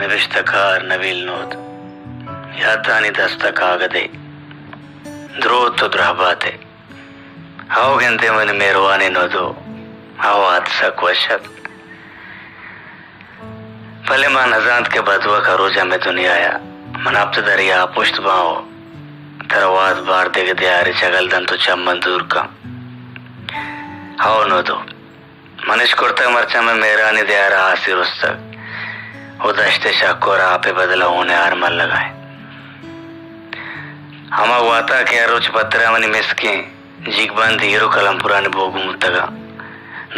نبشتہ کار نبیل نود۔ یاتانی دست ءَ کاگدے۔ دروت ءُ درہبات ئے۔ ہئو گندے منی مہروانیں نودو، آ وہد سک وش ات۔ بلے ما نزانت کہ بدبخت ہروچ ہمے دنیا ءَ من ہپت دریا ءَ پشت باں ءُ ترا وہد بار دگہ دیارے چگل دنت ءُ چہ من دور کن۔ ہئو نودو، من اش کرتگ مرچاں مئے مہرانی دیار ءَ آسی رستگ ءُ دشت ءِ شکور ءَ آپ ءِ بدل ءَ ہون ءِ ہار ملگ ءَ انت۔ ہما گوات ءَ کہ ہر روچ پتر ءَ منی مسکیں جیگ بند ایر ءُ کلمپورانی بوگ بوتگ ءَ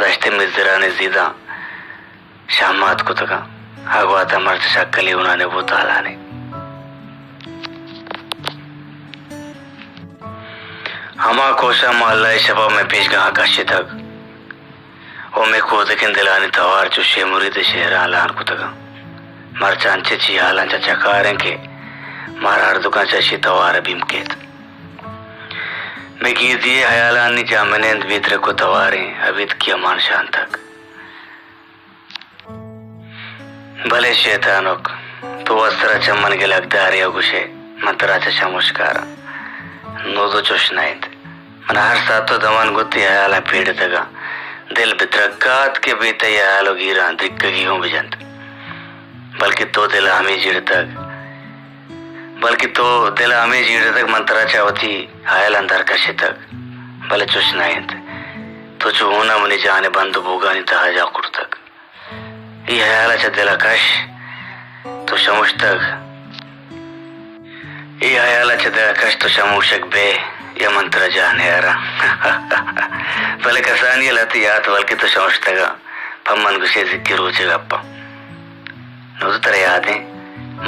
دشت ءِ مزرانی زیداں شہمات کتگ ءَ، آ گوات ءَ مرچ شکلی ہونانی بو تالانے۔ ہما کوشاں ماں اللہ ءِ شپ ءَ مئے پیشگاہ ءَ کشتگ ءُ مئے کودکیں دلانی توار چو شے مرید ءِ شعراں الان کتگ اَنت۔ مرچاں انچیں چیہالاں چہ چکار ایں کہ مارا ہردکاں چہ اشی توار ءَ بیم کیت۔ مئے گیدی ءِ ہیالانی جاہ منند بے ترک ءُ تواریں ابیتکی ءَ مان شانتگ۔ بلے شیطانک، تو وت سرا چہ من گلگ دارے ءُ گوشے، من ترا چہ شموشکاراں۔ نودو چش نہ انت۔ من ہر ساعت ءُ دمان گوں تئی ہیالاں پیڑتگ آں۔ دل بترکات کہ بے تئی ہیال ءُ گیراں درکگی ہوں بجنت۔ بلکہ تو دل ءَ ہمے جیڑتگ، بلکہ تو دل ءَ ہمے جیڑتگ، من ترا چہ وتی ہیالاں درکشتگ۔ بلے چش نہ انت۔ تو چو ہون ءَ منی جان ءِ بند ءُ بوگانی تہا جاہ کرتگ۔ اے ہیال ءَ چہ دل ءَ کش تو شموشتگ، اے ہیال ءَ چہ دل ءَ کش تو شموشگ بئے یا من ترا جاہ نیاراں۔ بلے کسانی ءَ لہتے یات بلکہ تو شموشتگ ءَ، پہ من گوشے زکی روچ ءِ گپ ءَ۔ نودو ترا یات ایں،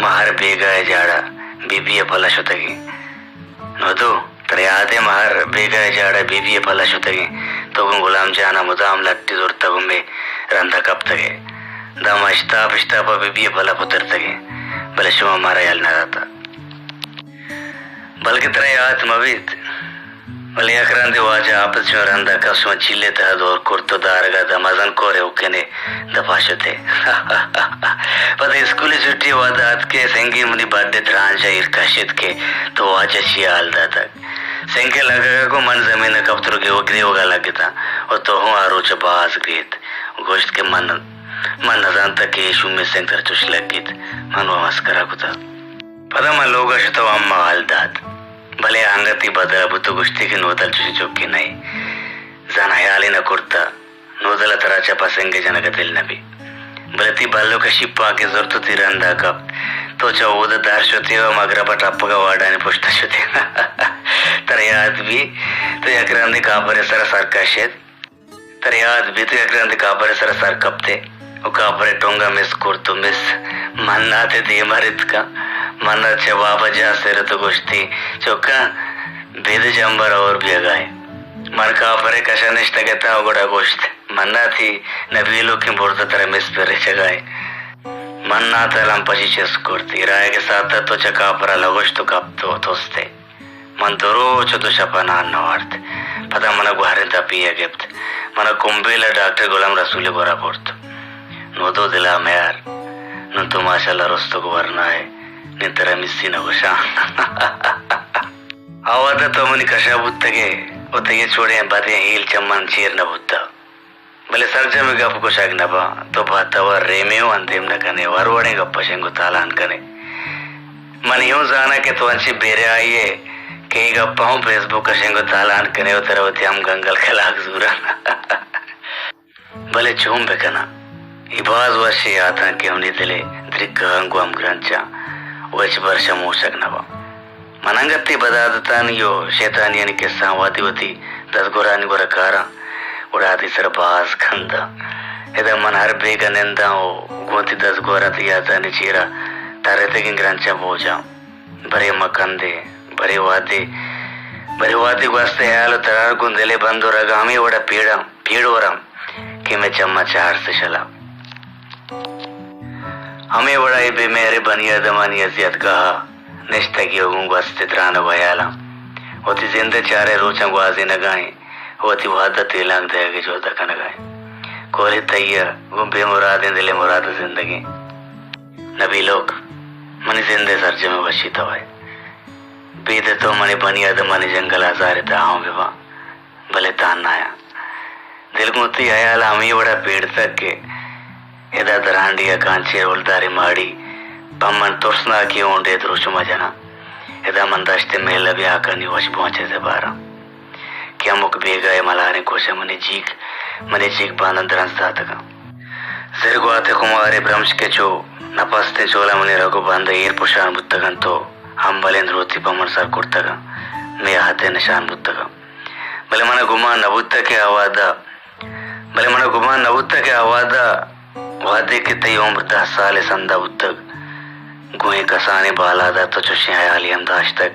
ما ہر بیگاہ ءِ جاڑ ءَ بی بی ءِ پل ءَ شتگ ایں۔ نودو ترا یات ایں، ما ہر بیگاہ ءِ جاڑ ءَ بی بی ءِ پل ءَ شتگ ایں۔ تو گوں غلام جان ءَ مدام لٹی زرتگ ءُ مئے رند ءَ کپتگ ئے۔ داں ما اشتاپ اشتاپ ءَ بی بی ءِ پل ءَ پترتگ ایں، بلے شما مارا یل نہ داتگ۔ بلکہ ترا یات مہ بیت، بلے یک رندے واجہ حافظ شما رند ءَ کپت، شما چیلے تہا دور کرت ءُ دارگ ءَ داں مزن کور ءِ ہکین ءِ دپ ءَ شت ئے۔ پدا اسکول ءِ چھٹی ءِ وہد ءَ اتک ئے، سنگے منی بڈ ءِ درانج ءَ ایر کشت کہ تو واجہ چی حال داتگ۔ سنگ ءِ لگگ ءَ گوں من زمین ءَ کپت ءُ گریوگ ءَ لگتاں ءُ تو ہوں آ روچ ءَ باز گریت ءُ گوشت کہ من، من نزانتگ کہ اے شومیں سنگ ترا چش لگیت۔ من وَ مسکرا کتگ۔ پدا من لوگ ءَ شت ءُ اماں حال دات۔ بلے انگت تئی بدل ءَ بوت ءُ گوشتی کہ نودل چوشیں چکے نہ ئے۔ زان ہیالے نہ کرتہ۔ نودل ءَ ترا چہ پہ سنگ ءِ جنگ ءَ دل نہ بیت۔ بلے تئی بلک ءَ شیپانکے زرت ءُ تئی رند ءَ کپت۔ تو چہ اود ءَ در شت ئے ءُ مگرب ءَ ٹپگ ءَ واڈانی پشت ءَ شت ئے۔ ترا یات بیت، تو یک رندے کاپر ءِ سر ءَ سر کش ات۔ ترا یات بیت، تو یک رندے کاپر ءِ سر ءَ سر کپت ئے ءُ کاپر ءِ ٹنگ ءَ مس کرت ءُ مس منات ءِ دیم ءَ رتکاں۔ منات چہ بابا جان سر ات ءُ گوشتی، چکاں، بید جمبر اور بیگا ئے۔ من کاپر ءِ کش ءَ نشتگ اتاں ءُ گڑا گوشت، مناتی نبیلوکیں برد ءَ ترا مس پریچگا ئے۔ منات ءَ لمپچی چست کرت، ایرائیگ ءِ ساعت ءَ تو چہ کاپر ءَ لگوشت ءُ کپت ءُ تست ئے۔ من دو روچ ءُ دو شپ ءَ نان نہ وارت۔ پدا من ءَ گوہریں دپی ءَ گپت۔ من ءَ کمبیل ءَ ڈاکٹر غلام رسول ءِ گورا برت۔ نودو دل ءَ میار۔ نوں تو ماشاءاللہ رستگ ءُ ورنا ئے۔ نی ترا مسی نہ گوشاں۔ آ وہد ءَ تو منی کش ءَ بوتگ ئے ءُ تئی ہچ وڑیں بدیں ہیل چہ من چیر نہ بوتگ۔ بلے سرجمیں گپ گوشگ نہ باں، تو بہتہ ءُ ریمے ءُ اندیم نہ کن ئے ءُ ہر وڑیں گپ ءَ شنگ ءُ تالان کن ئے۔ من اے ہوں زاناں کہ تو انچیں بے ریائی ئے کہ اے گپ ءَ ہوں فیس بک ءَ شنگ ءُ تالان کن ئے ءُ ترا وتی ہم گنگل کلاک زوراں۔ بلے چون بہ کناں؟ اے باز وشیں یاتاں کہ منی دل ءِ درکگاں گوں ہمگرنچاں ءُ ہچبر شموشگ نہ باں۔ من انگت تئی بدعادتانی ءُ شیطانیانی کسہاں وہدے وتی دزگورانی گورا کاراں، گڑا آ تئی سرا باز کنداں۔ ادا من ہر بیگہ ننداں ءُ گوں وتی دزگوراں تئی یاتانی چیرا ترتگیں گرنچاں بوجاں۔ برے مہ کندے، برے وہدے، برے وہدے گوست ءِ ہیال ءُ ترار گوں دل ءِ بند ءُ رگاں ہمے وڑا پیڑاں، پیڑ وراں کہ مئے چماں چہ ارس شلاں۔ ہمے وڑا اے بے مہریں بنی آدمانی اذیت گاہ ءَ نشتگی ءُ گوں گوست ءِ ترانگ ءُ ہیالاں وتی زند ءِ چاریں روچاں گوازینگ ءَ ایں ءُ وتی وہد ءَ تیلانک دئیگ ءِ جہد ءَ کنگ ءَ ایں۔ کوہی تئی ءَ گوں بے مرادیں دل ءِ مراد ءَ زندگیں۔ نبی لوگ، منی زند ءِ سرجمیں وشی تو ئے۔ بید تو منی بنیاد، منی جنگل ءِ ہزار تہاؤں بہ باں، بلے تہنا آں۔ دل گوں تئی ہیال ءَ ہمے وڑ ءَ پیڑتگ کہ ادا درانڈیہ ءِ کانچیں رولداریں ماڑی پہ من ترسناکیں ہونڈے دروشم ءَ جناں۔ ادا من دشت ءِ مہلبیں ہاکانی وشبواں چہ زباراں کہ ہمک بیگاہ ءِ ملاریں کوش ءَ منی جیگ، منی جیگ بانداں درنز داتگاں۔ زرگوات ءِ کماریں برمش کہ چو نپستیں چولاں منی رگ ءُ بند ءَ ایر پشان بوتگ انت ءُ ہمبلیں دروتی پہ من سر کرتگ انت، مئے عہد ءِ نشان بوتگ انت۔ بلے من ءَ گمان نہ بوتگ کہ آ وہد ءَ، بلے من ءَ گمان نہ بوتگ کہ آ وہد ءَ، وہدے کہ تئی عمر دہ سال ءِ سند ءَ بوتگ، گوں اے کسانیں بالاد ءَ تو چشیں ہیالے ہم داشتگ،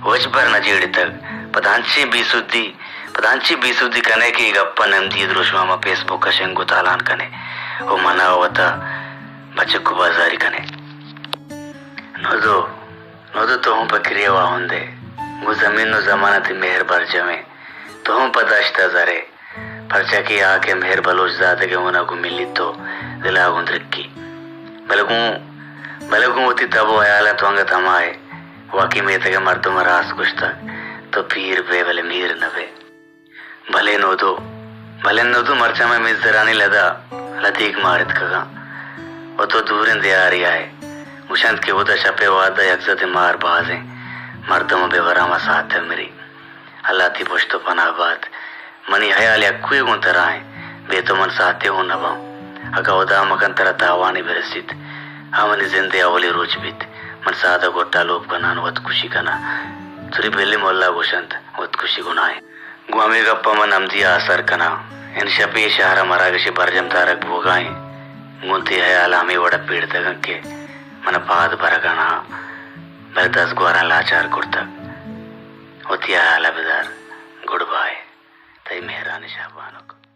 ہچبر نہ جیڑتگ۔ پدا انچیں بے سدی، پدا انچیں بے سدی کنئے کہ اے گپ ءَ نمدی ءِ دروشم ءَ ما فیس بک ءَ شنگ ءُ تالان کنئے ءُ من ءَ وت ءَ بچک ءُ بازاری کنئے۔ نودو، نودو تو ہم پہ کرے ءُ واہند ئے، گوں زمین ءُ زمان ءَ تئی مہر برجم ایں، تو ہم پہ دشت ءَ زر ئے۔ پرچا کہ آ کہ مہر بلوچ زادگ ءِ ہون ءَ گوں ملیت ءُ دل ءَ گوں درکی۔ بلے گوں، بلے گوں وتی تب ءُ ہیال ءَ تو انگت ہما ئے۔ واقعی میتگ ءِ مردم ءَ راست گوشتگ، تو پیر بئے بلے میر نہ بئے۔ بلے نودو، بلے نودو مرچاں مئے مزدرانی لد ءَ لدیگ مارتکگاں ءُ تو دوریں دیارے ءَ ئے۔ گوشنت کہ اودا شپ ءِ وہد ءَ یک زدیں مار بازیں، مردم ءَ بہ وراں ما ساھت ءَ مری۔ اللہ تئی پشت ءُ پناہ بات۔ منی ہیال یکوئی گوں ترا ایں، بے تو من ساھتے ہوں نہ باں۔ اگاں ہدا مکن ترا تاوانے برسیت، آ منی زند ءِ اولی روچ بیت۔ من سادہ گٹ ءَ لوپ کنان، وت کشی کناں۔ تری بلی ملا گوشنت، وت کشی گناہ ایں۔ گوں ہمے گپ ءَ من ہمدی ءَ آسر کناں۔ انشپی اے شہر ءَ مراگش ءِ برجم تارگ بوگا ایں۔ گوں تئی ہیال ءَ ہمے وڑ ءَ پیڑتگ انت کہ من ءَ پاد برگ ءَ نہ، بلے دزگواراں لاچار کرتگ۔ وتی ہیال ءَ بدار۔ Good bye. تئی مہرانی شاہ بانک۔